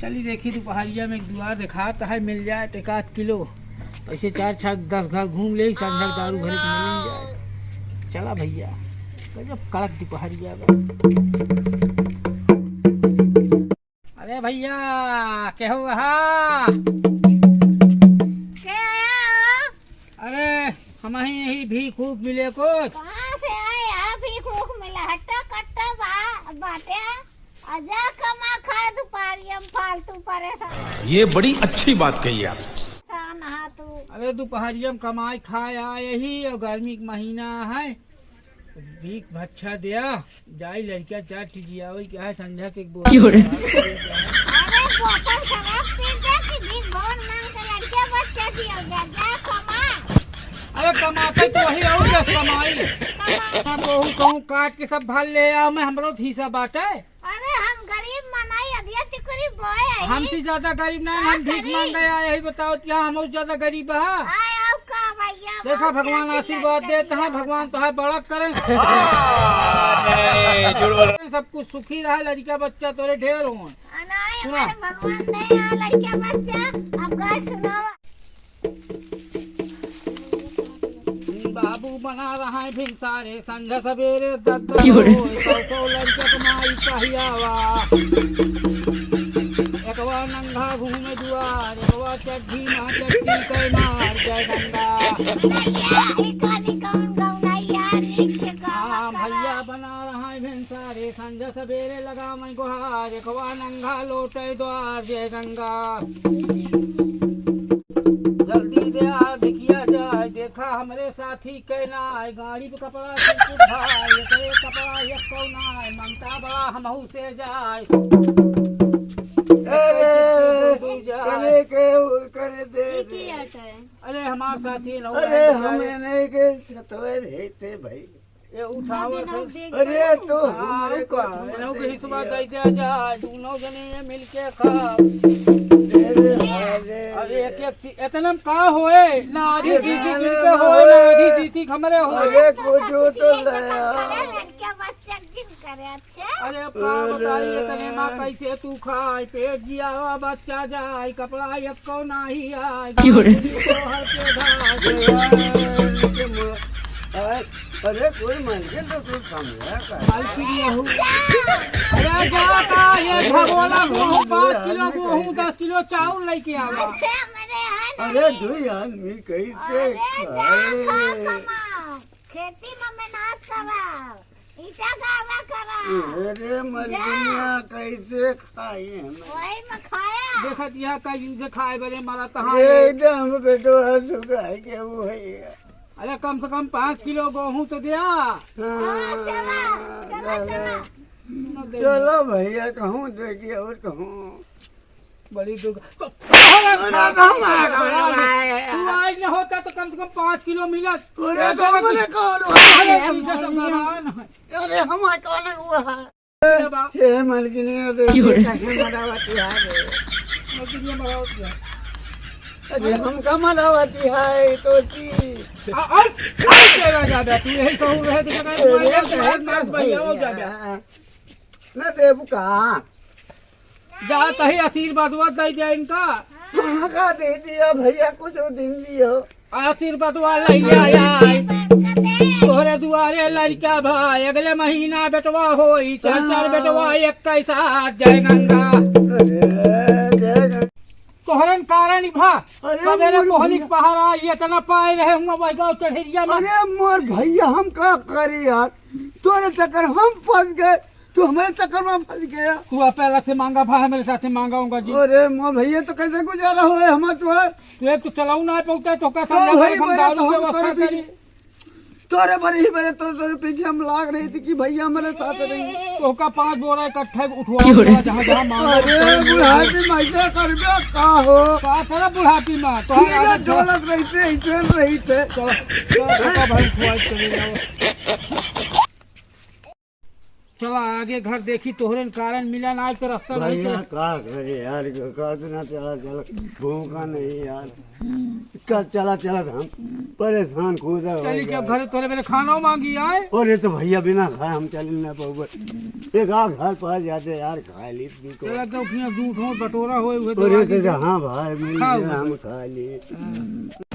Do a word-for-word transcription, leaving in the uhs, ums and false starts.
चली देखी, दुपहरिया में एक दुआर देखात है, मिल जाए तो एक आध किलो। ऐसे चार छः दस घर घूम ले, संझा के दारू भरे के मिल जाए। चला भैया, गजब कड़क दुपहरिया बा। अरे भैया, केहू हा? के आया? अरे, हमही यही भीख ऊख मिले कुछ। कहाँ से आए यार, भीख ऊख मिला? हट्टा कट्टा बा-, बाटे। आ जा कमा खा, दुपहरिया में फालतू परेशान। ये बड़ी अच्छी बात कही आप। परेशान हा तू। अरे, दुपहरिया में कमाई खाए आए ही, और गर्मी के महीना है, भीख भच्छा दिया, जाई लड़किया चार टिजियावई के है, संझा के एक बोतल क्यों रे? शराब पी जाए। अरे, बोतल शराब पी जा कि भीख भवन मांग के लड़किया बच्चा दिया जा, जा कमा। अरे, कमाते तो वही और दस कमाई। कमा। ना कहूँ, कहूँ काट के सब भर ले आओ, मैं हमरो तो हिस्सा बाटे। अरे, हम गरीब मनई, अदिया तिकुरी बोए आई। हमसे ज्यादा गरीब ना, का हम भीख करी? मांगे आए, यही बताओ, क्या हम और ज्यादा गरीब है? आए, आओ का भैया, देखा, बहुत भगवान ज्यादा आशीर्वाद लड़का देत हैं, दिया। भगवान तोहार बड़ा करें। अरे, झूठ बोल रहा। सब कुछ सुखी रहे, लड़का बच्चा तोरे ढेर होन। आ, नहीं, सुना। हमारे भगवान दे यहाँ लड़का बच्चा, अब गाय सुनावा। बाबू बना रहा है भिनसारे, संझा सबेरे दस दस क्यों रे? होए, सौ सौ लड़के कमाई चाहियावा। एकवा नंगा घूमे दुआर, एकवा चड्ढी मा चड्ढी के मार, जय गंगा। भैया, ई कहानी कौन गौना यार, ई के गाना हाँ, करा? भैया बना रहा है भिनसारे, संझा सबेरे लगा मैं गुहार, एकवा नंगा लोटे द्वार, जय गंगा। जल्दी दे आ बिकिया जाए, देखा हमरे साथी के ना आए, गाड़ी पे कपड़ा चिरकुट भाई, एकरे कपड़ा एक कौना है, ममता बड़ा हमहू से जाए। अरे, दू जाए। करे के, करे दे ई दे। की आटा है? अरे, हमार साथी न हो अरे, रहे, हमें नहीं के सतवे रहते भाई। ये उठावत है। अरे, तो हाँ, हमरे को का, इन्हों के हिस्सा दे दिया जाए, दोनों जने ये मिलके खाओ। अरे, अरे। अब एक, एक चीज, इतने में का होए? ना आधी ये शीशी ना, गिन ना, के ना, होए, ना आधी शीशी हमरे होए। अरे, को जो तो लाया। लड़का बच्चा गिन करे, अच्छा? अरे, अब का बताई, इतने में कैसे तू खाए? पेट जियावा बच्चा जाए, कपड़ा एको नाही आए, क्यों रे? गाँव में तोहर के धार। अरे, कोई मंजिल तो तू समझा कर। मालकिन यहू। अरे, जा का, ये भगोला गोहूँ, पाँच किलो गोहूँ, दस किलो चाउर लेके आवा। अरे, दुई आदमी कैसे अरे, जा खा खाए? कमा, खेती में मेहनत करा। ईटा गाड़ा करा। अरे मलकिनिया, जा। कैसे खाई हम? वही में खाया। देखत यह कई दिन से खाए बरे मरत हाँ। एकदम बेटवा सुखाए के वो है। अरे कम से कम पाँच किलो गोहूँ तो दिया। हाँ, चला, चला, चला। चलो भैया, कहूँ देखिए और कहूँ। बड़ी दुर्ग-, तो अरे, अरे, बाबा, बाबा, बाबा, बाबा। तू आज न होता तो कम से कम पाँच किलो मिला। अरे, अरे, तो मैंने कहा, अरे, अरे, पीछे से अरे, भगवान है। अरे, हमारे कौन हुआ है? अरे, बाप। हे मलकिनी, अरे, क्यों रे? कैसे मरावती है रे? मलकिनी मरावती है। अरे, हमका मरावती है, तो की? आ, आ, आ, तेरा ज्यादा, तू यही सहू रहे, तो क्या अरे, तुम्हारे यहाँ से बहुत मार भैया हो ज्यादा। ना देबू का? जा तही आशीर्वादवा दे दे इनका। हाँ, का दे दिया भैया, कुछ दिन दियो। आशीर्वादवा लइले आय। तोहरे दुआरे लड़का भाई, अगले महीना बेटवा होई, चार चार हाँ। बेटवा एक के साथ, जय गंगा। अरे, जय गंगा। तोहरन कारण भा, अरे सबेरे मोर कोहनी भैया। के पहाड़ा, ये इतना पाए रहे हुआ वही गाँव चढ़ेरिया में। अरे मोर भैया, हम का करी यार, तोरे चक्कर हम फंस गए। तू हमारे चक्कर में फंस गया। तू आप अलग से मांगा भा, हमारे साथ मांगा होगा जी। अरे मोर भैया, तो कैसे गुजारा होए हमार तो है? तू एक तो चलाऊ ना पहुंचा, तो का तो समझा भाई, हम बड़ा दारू तो हम व्यवस्था तोरे करी। पीछे, तोरे बड़ी ही बड़े तो तोरे पीछे हम लाग रही थी कि भैया हमारे साथ रही। तो का पांच बोरा इकट्ठा उठवा क्यों रे? जहाँ, जहाँ मांगा अरे उठवा। बुढ़ापी में ऐसे करबे का हो? का करे बुढ़ापी में? तो हम हीरा आदत ढोलक रहते, ऐसे रहते। चलो, चलो, तो का भाई उठवा चले जाओ। चला आगे घर देखी, तोहरे कारण मिला ना, आज तो रास्ता नहीं भैया, चला। का करे यार, का इतना चला चला, भूखा नहीं यार, का चला चला, हम परेशान खुदा हो चली के गया। घरे तोरे मेरे खाना मांगी आए। अरे तो भैया, बिना खाए हम चल ना पाऊंगे। एक आध घर पर जाते यार, खा ली भी तो। चला तो फिर जूठ हो, बटोरा होए, हुए तो अरे आज तो दे। हाँ भाई, मिल खाओ। गया, हम खा लिए। हाँ।